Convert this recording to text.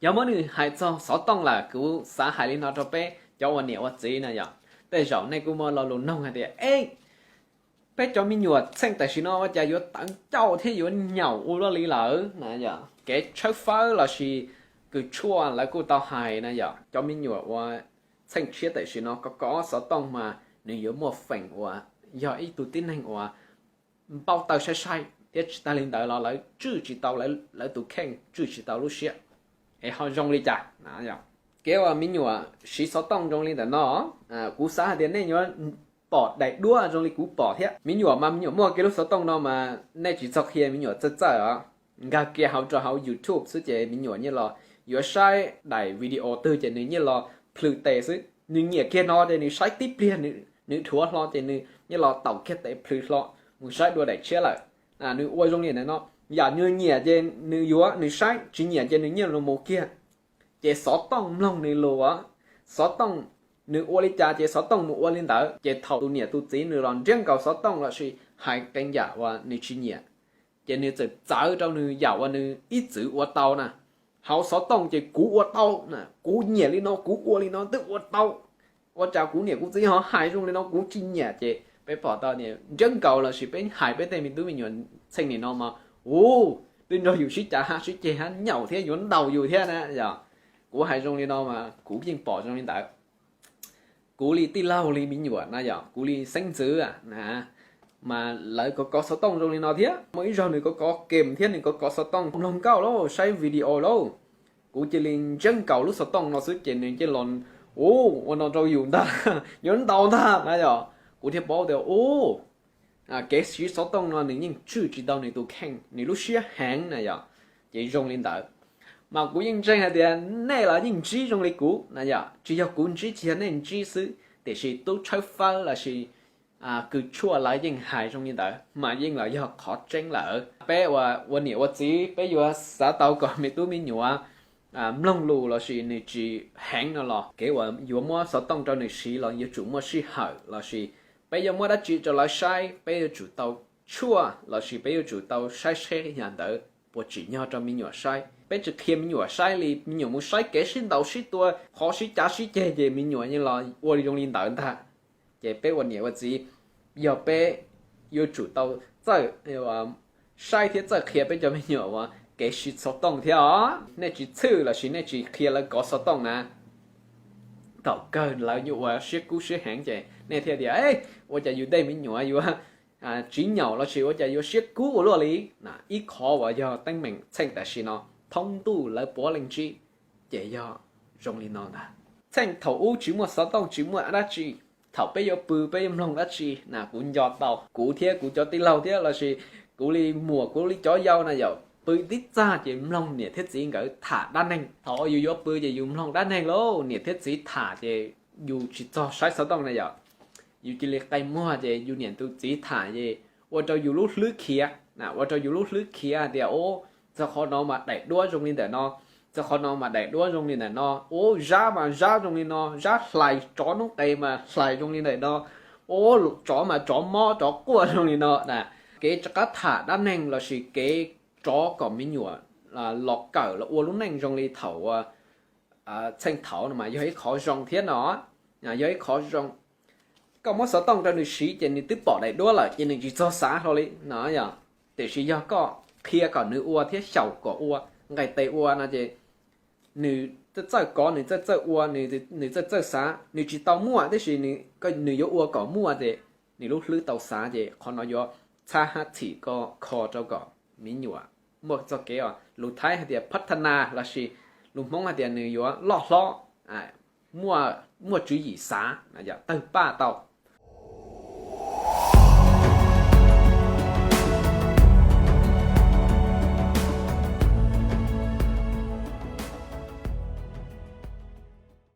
Yog muab nws hais txog xov tooj lawm, kuv xav hais li no rau peb cov ua niam ua txiv na yom. Tej zaum nej kuj muaj lo lus noog hais tias, e, peb cov me nyuam txheej tam sim no ua cas yuav tawv ncauj thiab yuav nyaum ua luaj li lawm na yom. Kev tshawb fawb lossis kws tshuaj lawv kuj tau hais na yom, cov me nyuam ua txheej tshiab tam sim no kov kov xov tooj mas nws yuav muaj feem uas yog ib tug tib neeg uas npau taws sai sai, thiab tsis tag li ntawd los lawv tswj tsis tau lawv tus kheej, tswj tsis tau lub siab. Es ho zoo li cas? Kev uas me nyuam siv xov tooj zoo li ntawm no, kuv xav hais tias nej yuav pom daim duab zoo li kuv pom thiab. Me nyuam mas me nyuam muaj kiag lub xov tooj no mas nej tsis txhob qhia me nyuam txawj txawj os. Nkag kiag hauv rau hauv YouTube xwb ces me nyuam nyiaj los yuav saib daim video twg ces nws nyiaj los plhws tes xwb. Nws nyiam kiag no ces nws saib tib pliag, nws dhuav hlo ces nws nyiaj los taum kiag tes plhws hlo mus saib dua daim tshiab lawm. Nws ua zoo li ntawm no, yam nws nyiam ces nws yuav nws saib, tsis nyiam ces nws nyiaj los mus kiag. Ces xov tooj mloog nws lus, xov tooj nws ua li cas ces xov tooj nws ua li ntawd. Ces thaum tus niam tus txiv nws los nrhiav nkaus xov tooj lossis hais qee yam uas nws tsis nyiam, ces nws txawm txawv rau nws yam uas nws ib txwm ua tau na. Hauv xov tooj ces kuv ua tau na, kuv nyiam li no kuv ua li no twb ua tau. Ua cas kuv niam kuv txiv ho hais zoo li no kuv tsis nyiam? Ces peb pom tau nrhiav nkaus lossis peb hais peb tej me tub me nyuam txheej nim no mas, u, twb nrog yus sib cav hab sib ceg hab nyaum thiab yuav ntaus yus thiab na yom. Kuv hais zoo li no mas kuv yeej pom zoo li ntawd. Kuv li tij laug li me nyuam na yom, kuv li xeeb ntxwv na, mas lawv kov kov xov tooj zoo li no thiab. Muaj ib zaug nws kov kov kem thiab nws kov kov xov tooj mloog nkauj lauj, saib video lauj. Kuv cia li nrhiav nkaus lub xov tooj no xwb ces nws cia li los, u, ua no rau yus ntag, yuav ntaus ntag na yom. Kuv thiaj paub tias, u, kev siv xov tooj no nws yeej tswj tsis tau nws tus kheej, nws lub siab heev na yom. Ces zoo li ntawd, mas kuv yeej ntseeg hais tias nej los yeej ntsib zoo li kuv na yom. Tsis yog kuv ntsib, tsis yog nej ntsib xwb, tiam sis tub tshawb fawb lossis kws tshuaj lawv yeej hais zoo li ntawd mas yeej los yog qhov tseeb lawm. Peb ua, ua niam ua txiv peb yuav xav tau kom me tub me nyuam mloog lus lossis nws tsis heev no los kev uas yuav muab xov tooj rau nws siv los yuav tsum muaj sij hawm lossis peb yuav muab dab tsi rau lawv saib, peb yuav tsum tau tshuaj lossis peb yuav tsum tau saib seb yam ntawd puas tsim nyog rau me nyuam saib. Peb tsis qhia me nyuam saib li, me nyuam mus saib kev sib ntaus sib tua, qhov sib cav sib ceg ces me nyuam yeej los ua zoo li ntawd ntag. Ces peb ua niam ua txiv, yog peb yuav tsum tau txawj saib thiab txawj qhia peb cov me nyuam uas kev siv xov tooj thiab os. Nej tsis txhwj lossis nej tsis qhia lawv kov xov tooj na, thaum kawg lawv yuav ua siab kub siab heev ces nej thiaj tias, ua cas yus tej me nyuam yuav tsis nyaum lossis ua cas yuav siab kub ua luaj li. Ib qhov uas yog teeb meem txheej tam sim no thoob ntuj lawv puav leej ntsib, ces yog zoo li no ntag. Txheej thaum ub tsis muaj xov tooj tsis muaj dab tsi, thaum peb yuav pw peb yuav mloog dab tsi na kuv nco tau kuv thiab kuv cov tij laug thiab lossis kuv li muam kuv li cov yau na yom, pw tib txaj ces mloog niam thiab txiv nkawd tham dab neeg. Thaum yus yuav pw ces yus mloog dab neeg lauj, niam thiab txiv tham ces yus tsis txog saib xov tooj na yom. Yus cia li qe muag ces yus niam tus txiv tham ces ua rau yus lub hlwb khiav, ua rau yus lub hlwb khiav hais tias, u, txog qhov no mas daim duab zoo li ntawm no, txog qhov no mas daim duab zoo li ntawm no, u, zab mas zab zoo li no, zab hlais tsov noob qes mas hlais zoo li ntawm no, u, tsov mas tsov mob tsov quaj zoo li no na. Kev rov qab tham dab neeg lossis kev rov kom me nyuam los kawm los ua lub neej zoo li thaum txheej thaud no mas yog ib qhov zoo thiab no, yog ib qhov zoo. Koj muab xov tooj rau nws siv ces nws twb pom daim duab lawm ces nws tsis txog xav hlo li no yom. Tiam sis yog koj qhia kom nws ua thiab xyaum kom ua, nqes tes ua no ces nws txawj txawj kov, nws txawj txawj ua, nws txawj txawj xav. Nws tsis tau muaj tab sis nws yuav ua kom muaj ces nws lub hlwb tau xav ces qhov no yuav txhab hab thim koj kho rau kom me nyuam muaj txoj kev, lus Thaib hais tias phav tha na lossis lus Hmoob hais tias nws yuav loj hlob, muaj tswv yim xav, tawg paj tau.